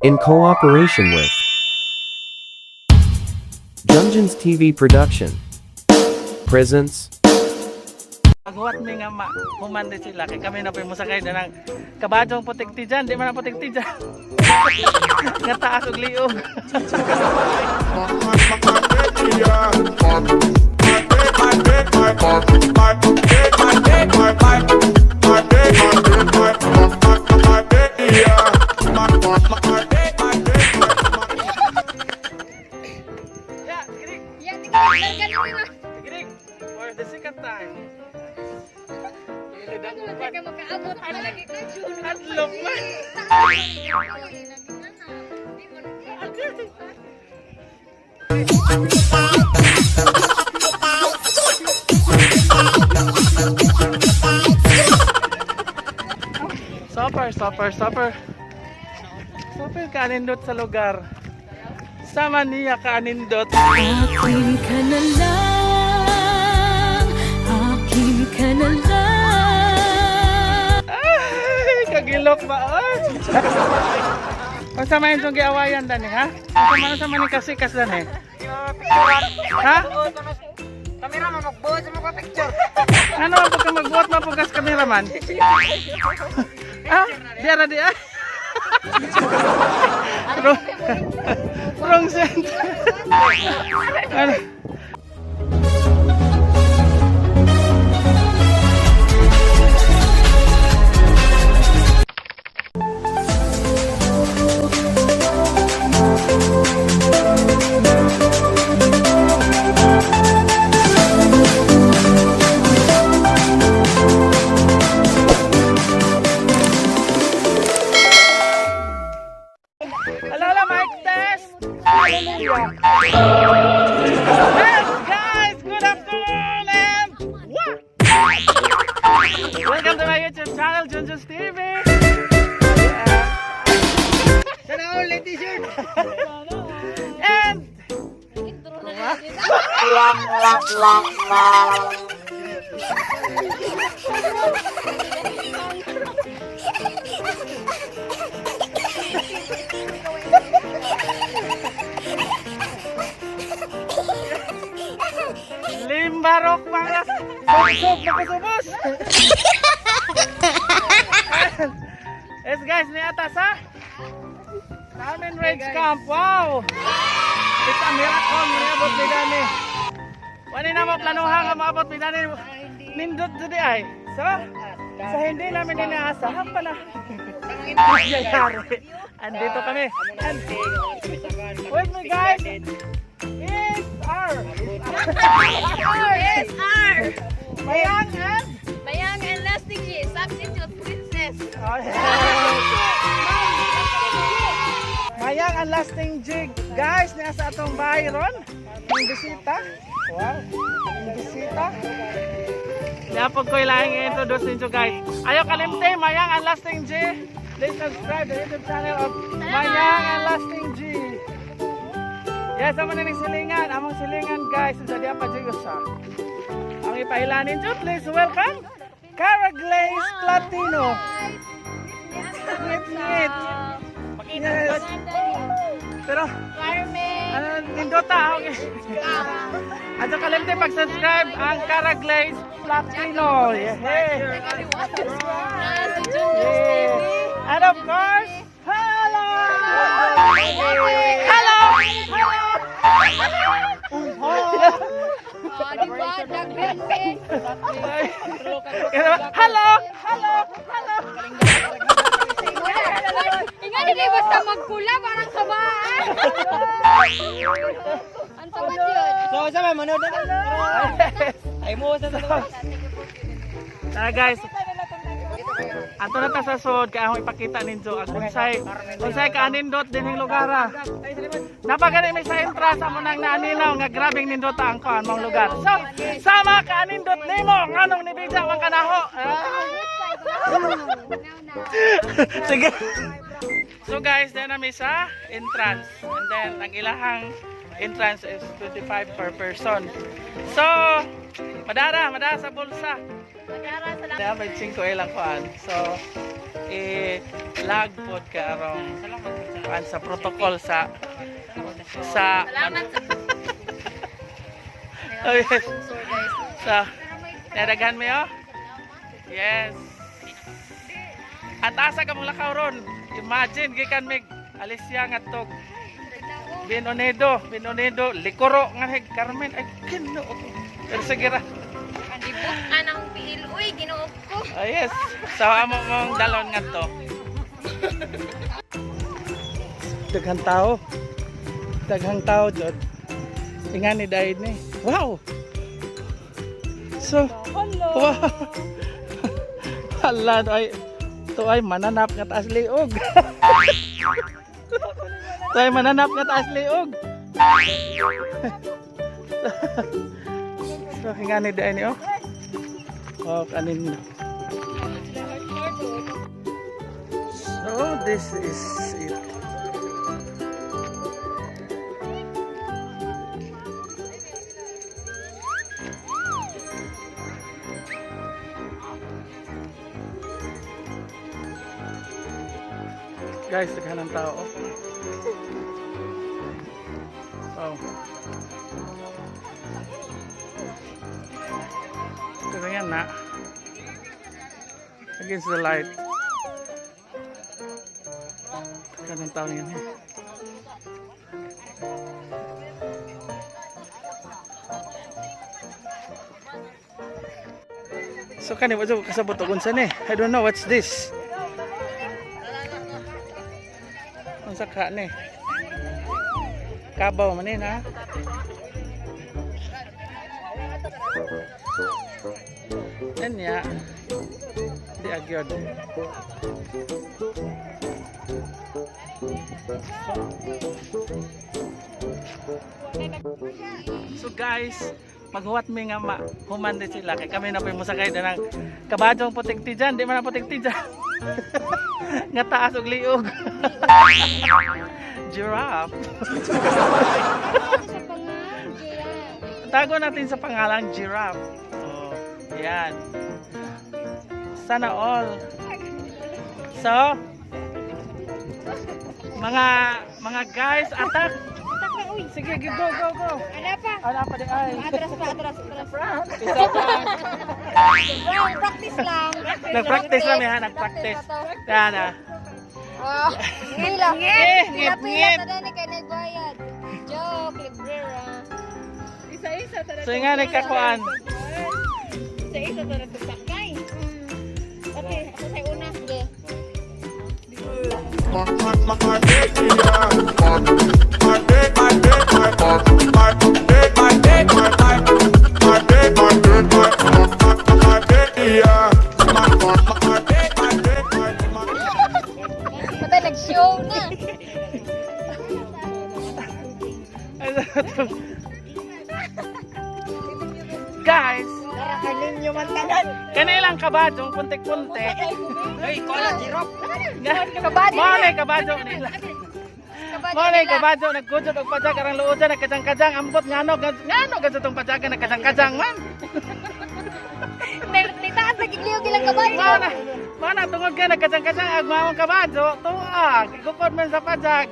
In cooperation with Junjun's TV Production presents Paghuwat mi nga ma human di sila kay kami na po mosakay na ng kabadong putik dyan, di man na putik dyan. Nga taas og liog. Yeah, kirik, Yan, tingnan mo. Kirik, for the second time. Ano na ka makaabot pa lagi ka, Jun. Adlok man. Super, super, super. Super kaanindot sa lugar. Sama niya kaanindot. Akin ka na lang, akin ka na lang. Ay, kagilok ba? Ay. Unsa man itong giawayan dani ha? Unsa man ni kasikas dani? Ha? Kamera man magbuhat sa mga picture. Ano man pagka magbuhat man pagkas kameraman? Ah, di ara di ah. Wrong, wrong center. Ano? Hello, hello, mic test. Hallelujah. Yes, guys, good afternoon and what? Welcome to my YouTube channel, Junjun's TV. Yeah. Sana all t-shirt. And Intro na natin. Limbarok mga subsob makasubos. Yes guys, ni atas ha. Carmen Ridge Camp. Wow! It's a miracle niabot ni Dani. Wala na mo planuha nga maabot ni Dani. Nindot jud ay. So, sa hindi namin inaasahan pala. Nangyayari. Andito kami. And with me, guys, is our R! R! Mayang and Mayang and Lasting G, substitute princess. Oh, yeah. Mayang ang lasting jig. Guys, nasa atong bahay ron. Ang bisita. Wow. Ang bisita. Lapog ko ilang i-introduce ninyo, guys. Ayaw kalimte, Mayang ang lasting G. Please subscribe the YouTube channel of Mayang ang lasting G. Yes, amo na ning silingan. Among silingan, guys. Sa diya pa jig usa. Ang ipailanin ninyo, please welcome Cara Glaze Platino. Ngit ngit. Yes. Pero Carmen. ano, nindota ako. At sa kalimte pag-subscribe ang Cara Glaze Platino. Yeah. Na si Junjun's TV. And of course, hello! Hello! Hello! Oh, di ba? Daghan eh. Hello! Hello! Hello! Ingat hindi basta magkula, parang sabaan. Ang sabat yun. So sa man manood na. Ay mo sa sa. Tara guys. Ato na ta sa sod kay akong ipakita ninyo ang unsay unsay kaanindot dinhing lugar ah. Napagani may sa entrance amo nang naaninaw nga grabeng nindota ang kuan mong lugar. So, sama kaanindot nimo nganong nibidya man kanaho. Ah. Sige. So guys, then nami sa entrance. And then ang ilahang entrance is 25 per person. So, madara, madara sa bulsa. Madara sa Kaya may 5 ilang kuan. So, eh, lag pod ka arong kuan sa protocol sa sa Salamat sa Oh, yes. sponsor, guys. Sa nadaghan mo yo? Yes. At asa ka mong lakaw ron? Imagine gikan mig Alicia ngadtog Binonedo, Binonedo, Likoro nga hig Carmen ay Ginoo ko. Pero sige ra. Libot ka ng piil. Uy, ginoo ko. Ah, yes. So amo mong dalon ngadto. Daghang tao. Daghang tao jud. Ingani dahil ni. Wow. So, wow. Hala, to ay to ay mananap nga taas liog. To ay mananap nga taas liog. So, ingani dahil ni oh. Oh, kanin. So, this is it. Guys, daghan ng tao. Oh. Wow. Pero yan na. Against the light. Daghan ng tao yan eh. So kani wa jud ko kasabot og unsa ni. I don't know what's this. Unsa ka ni? Kabaw man ni na. Anya. Di agyod. So guys, maghuwat mi nga ma human din sila kay kami na po mosakay na ng kabadong putik tiyan, di man na putik tiyan. Nga taas og liog. Giraffe. Sa pangalan, giraffe. Tago natin sa pangalang giraffe. Oh, yan. Sana all. So, mga mga guys, attack. Attack na, uy. Sige, go go go. Ala pa. Ala pa di ay. Atras pa, atras, atras. Isa pa. Bro, practice lang. Nag-practice lang ha, nag-practice. Yan ah. Ah, ngila. Eh, ngip, Pila-pila ngip. ta dani kay nagbayad. Joke, libre ra. So yung nga nagkakuan. Isa-isa ta nagsakay. Okay, ako sa una. Sige. Patay nag-show na. Guys, Kaninyo man tanan. kanilang kabadong puntik-puntik. Ay, kuala giraffe. Kabado. Mao na kabadong nila. Kabado Mao na nila. kabadong nagkujot og pajag arang luodan nagkajang-kajang ambot ngano ngano gadto tong pajagan nagkajang-kajang man. Nitaas na gigliog ilang kabayo. Mao na tungod kay nagkajang-kajang ag maong kabadyo tuag igukod man sa pajag.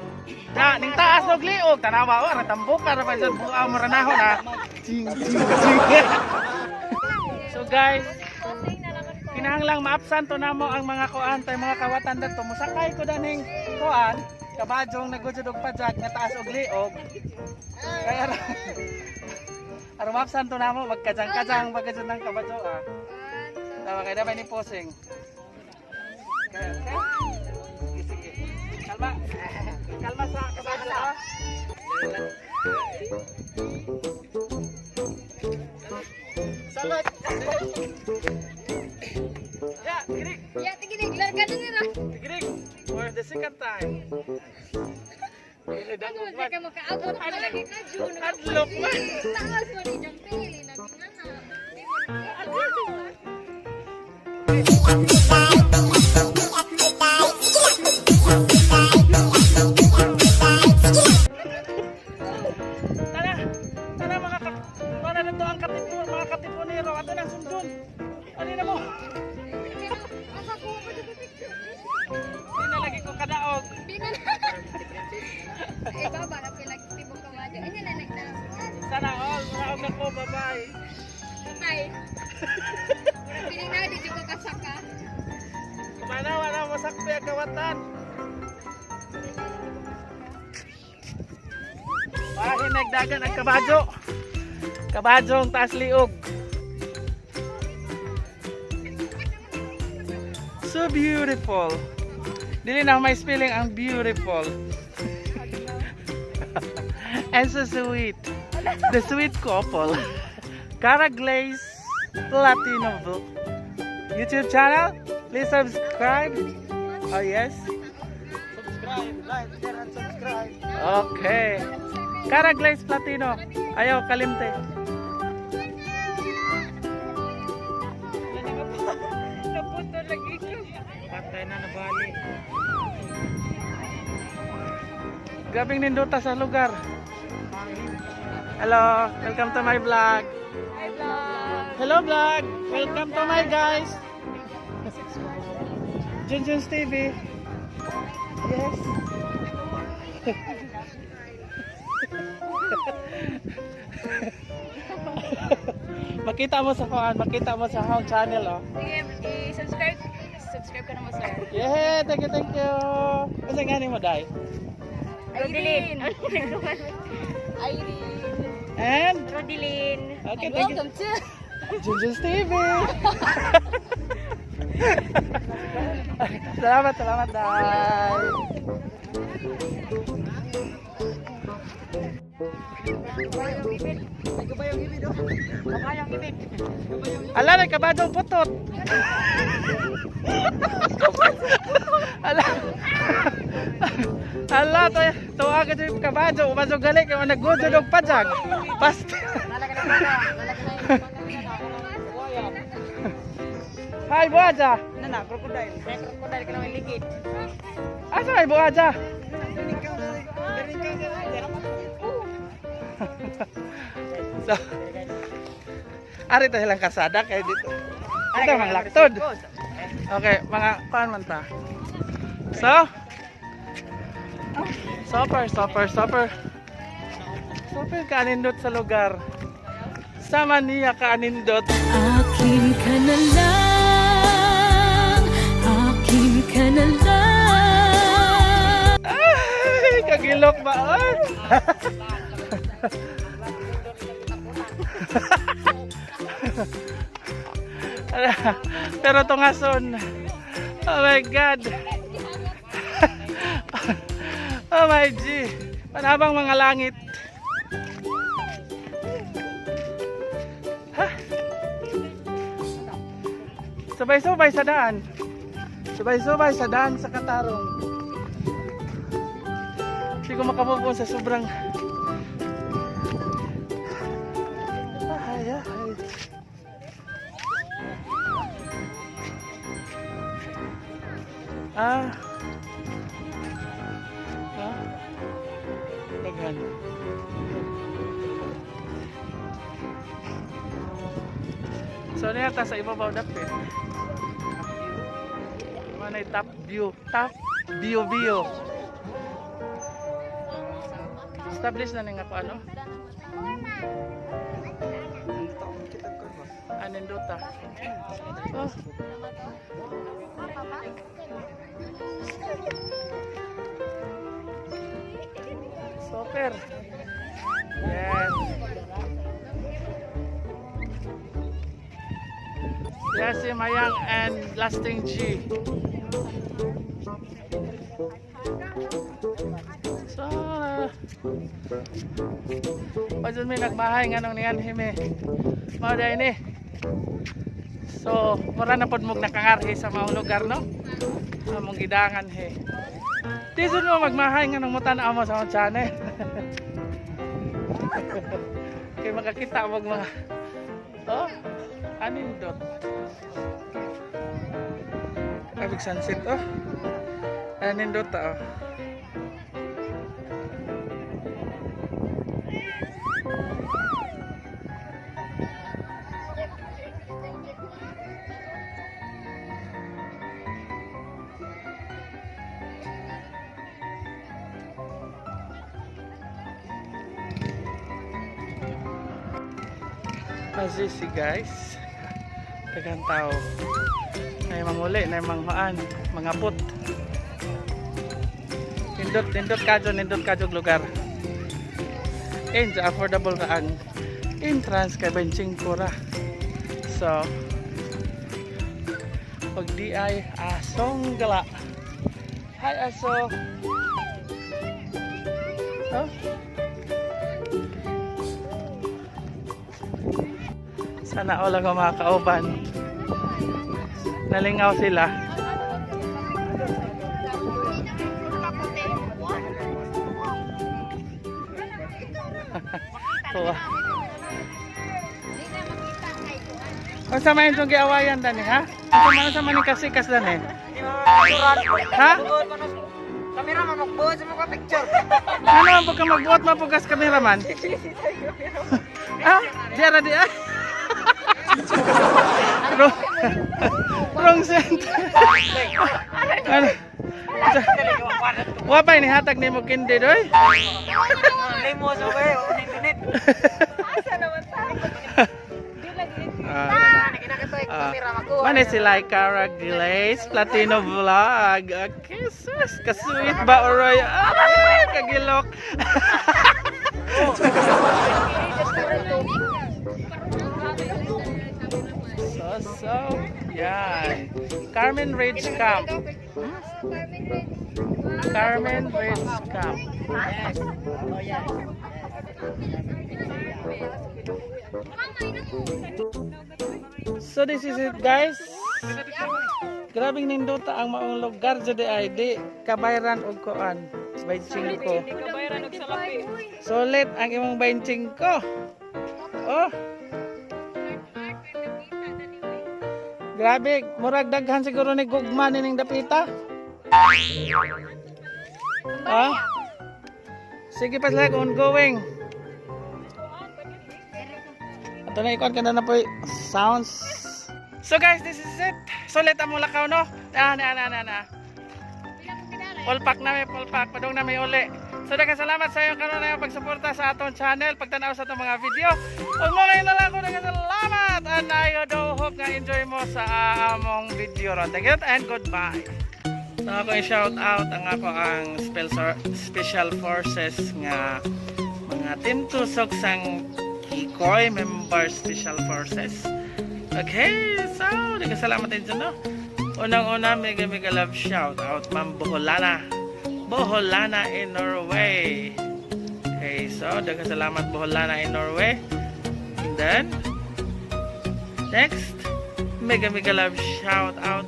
Da ning taas og liog tanawa o ra tambuka ra pa sa buaw mo ranahon ha. Ching ching ching. So guys, kinahanglang maabsan to namo ang mga kuan tay mga kawatan dadto mosakay ko daning kuan kabadjong nagujud og pajag nga taas og liog kaya aron aron maabsan to namo magkajang-kajang pagkajud ng kabadyo ah tama kay dapat ni posing. Okay, okay. Sige, sige. Kalma, kalma sa kabadyo ah. Salot. Ya, girig. Ya, tige larga na nila. Girig for the second time. Ano man ka makaabot pa lagi ka June. Adlok man. Taas man inyong pili na ngana. Di mo Tara, tara mga kat... Tara na to ang katipon, mga katipunero. Ato nang sundon. Ano na mo? Asa ko ko picture. Hindi na lagi ko kadaog. Di na. Bye-bye. Bye. Piling na, di ko kasaka. Kumana, wala masakpi ang kawatan. Bahin nagdagan ang kabajo. Kabajo ang taas liog. So beautiful. Dili na may spelling ang beautiful. And so sweet. The sweet couple. Cara Glaze Latino YouTube channel. Please subscribe. Oh yes. Subscribe, like, share, and subscribe. Okay. Cara Glaze Platino. Ayaw, kalimte. Naputo lagi ko. Patay na nabali. Grabing nindota sa lugar. Hello, welcome to my vlog. Hi, vlog. Hello vlog. Welcome to my guys. Junjun's TV. Yes. Makita mo sa kuan, makita mo sa home channel oh. Sige, i-subscribe. Subscribe ka naman, sir. Yeah, thank you, thank you. Kasi nga ni mo dai. Rodeline. Irene. And Rodeline. Okay, thank you. Welcome to Junjun's TV. Salamat, salamat, dai. Ala, nagkabadong putot. Ala. Ala, to tuwa ka dyan kabadyo. Umasok gali, kaya nagudyo og pajag. Pasti. Hi, buaja. Nana, crocodile. Crocodile ka naman ligid. Asa kay buaja? So, ari tayo lang kasada kay dito. Ito mga laktod. Okay, mga kuan man ta. So, super, super, super. Super kaanindot sa lugar. Sama niya kaanindot. Akin ka na lang, akin ka na lang. Ay, kagilok ba? Ay. Pero tungason. Oh my God. Oh my G. Panabang mga langit. Ha? Sabay-sabay sa daan. Sabay-sabay sa daan sa Katarong. Hindi ko makamove on sa sobrang. Ay, ay. Ah. Ah. Daghan. So, niya ta sa ibabaw dapit. Manay top view. Top view view. Establish na nga ko ano? Anindota. Oh. Super. Yes. Yes, si Mayang and Lasting G. So, Pajud mi nagmahay nga nung niyan himi. Mao dai ni. So, mura na pod mog nakangarhi sa maong lugar no. Among gidangan he. Tison mo magmahay nga nung mutan-aw mo sa akong channel. Kay makakita mo mga. Oh, anindot. Abig sunset oh. Anindot oh. As you see, guys, daghang tao. Nay manguli, nay manghuan, mga put. Nindot, nindot kadyo, nindot kadyo lugar. And affordable ra ang entrance kay 25 ra. So, pag di ay asong gala. Hi, aso. Oh. Sana all ako mga kauban. Nalingaw sila. Tuwa. Unsa man itong giawayan dani, ha? Unsa man ni kasikas dani? Ha? Kamera man magbuot sa mga picture. Ano man po ka magbuot mapugas kameraman? Ah, di ara di ah. Wrong, wrong center. Ano? Wa pa ni hatag nimo kindi doy? Limo sa kayo, internet. Ah, ah. Mane sila Cara Glaze Platino Vlog. Okay, sus, kasuit ba oroy? Ah, kagilok. So, yan. Carmen Ridge Camp. Carmen Ridge Camp. So this is it, guys. Grabing nindota ang maong lugar jud ay di kabayran og kuan 25. Sulit ang imong 25. Oh. Grabe, murag daghan siguro ni gugma nining dapita. Ah? Sige pa sila, ongoing. Ato na ikuan ka na po sounds. So guys, this is it. Sulit ang lakaw, no? Ah, na na na na. Full pack na may full pack. Padung na may uli. So daghang salamat sa iyong karon na pagsuporta sa atong channel, pagtanaw sa atong mga video. Ug mo na lang ako, daghang salamat. And I do hope nga enjoy mo sa among video ron. Thank you and goodbye. So ako i-shout out ang ako ang special special forces nga mga Team Tusok sang Kikoy member special forces. Okay, so daghang salamat din dyan, no? Unang-una, mega mega love shout out Ma'am Boholana. Boholana in Norway. Okay, so daghang salamat, Boholana in Norway. And then next, mega mega love shout out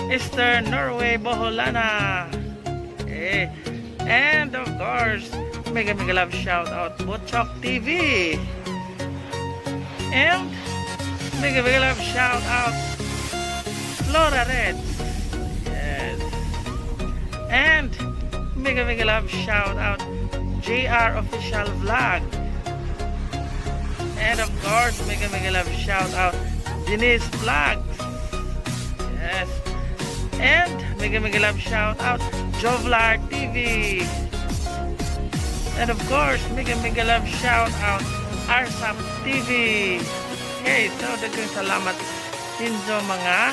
Esther Norway Boholana. Okay. And of course, mega mega love shout out Butchok TV. And mega mega love shout out Flora Reds. Yes. And mega mega love shout out JR Official Vlog. And of course, mega mega love shout out Denise Vlogs. Yes. And mega mega love shout out Jovlar TV. And of course, mega mega love shout out Arsap TV. Okay, so daghang salamat ninyo mga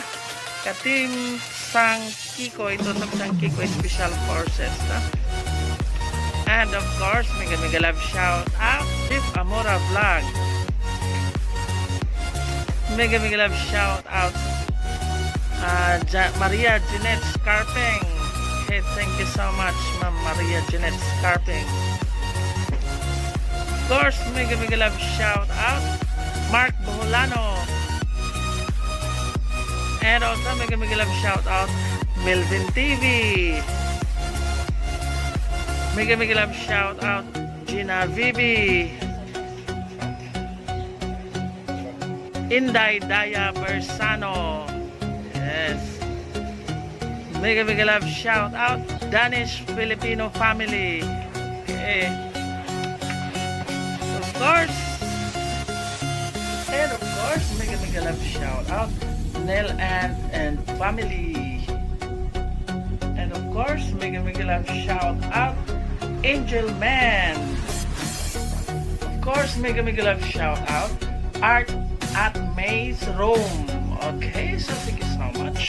ka-team sang Kiko, ito sang Kiko Special Forces. No? And of course, mega mega love shout out Chief Amora Vlog. Mega mega love shout out Maria Jeanette Scarping. Hey, thank you so much, Ma'am Maria Jeanette Scarping. Of course, mega mega love shout out Mark Boholano. And also, mega mega love shout out Melvin TV. Mega mega love shout out Gina Vivi. Inday Daya Bersano. Yes. Mega mega love shout out Danish Filipino family. Okay. Of course. And of course, mega mega love shout out Nel and family. And of course, mega mega love shout out Angel Man. Of course, mega mega love shout out Art At Maze Room. Okay, so thank you so much.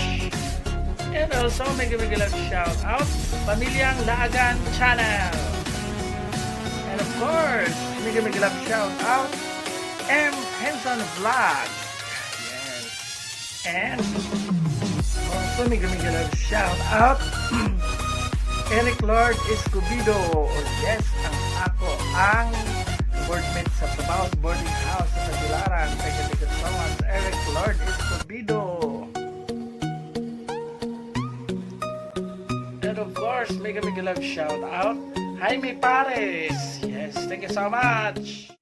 And also, mega mega love shout out, Pamilyang Laagan Channel. And of course, mega mega love shout out, M. Henson Vlog. Yes. And also, mega mega love shout out, Eric Lord Escobedo. Oh, yes, ang ako ang boardmate sa Trabaho Boarding House sa Tagbilaran. Thank you so much, Eric Lord Escobedo. And of course, mega mega love shout out, Jaime Pares. Yes, thank you so much.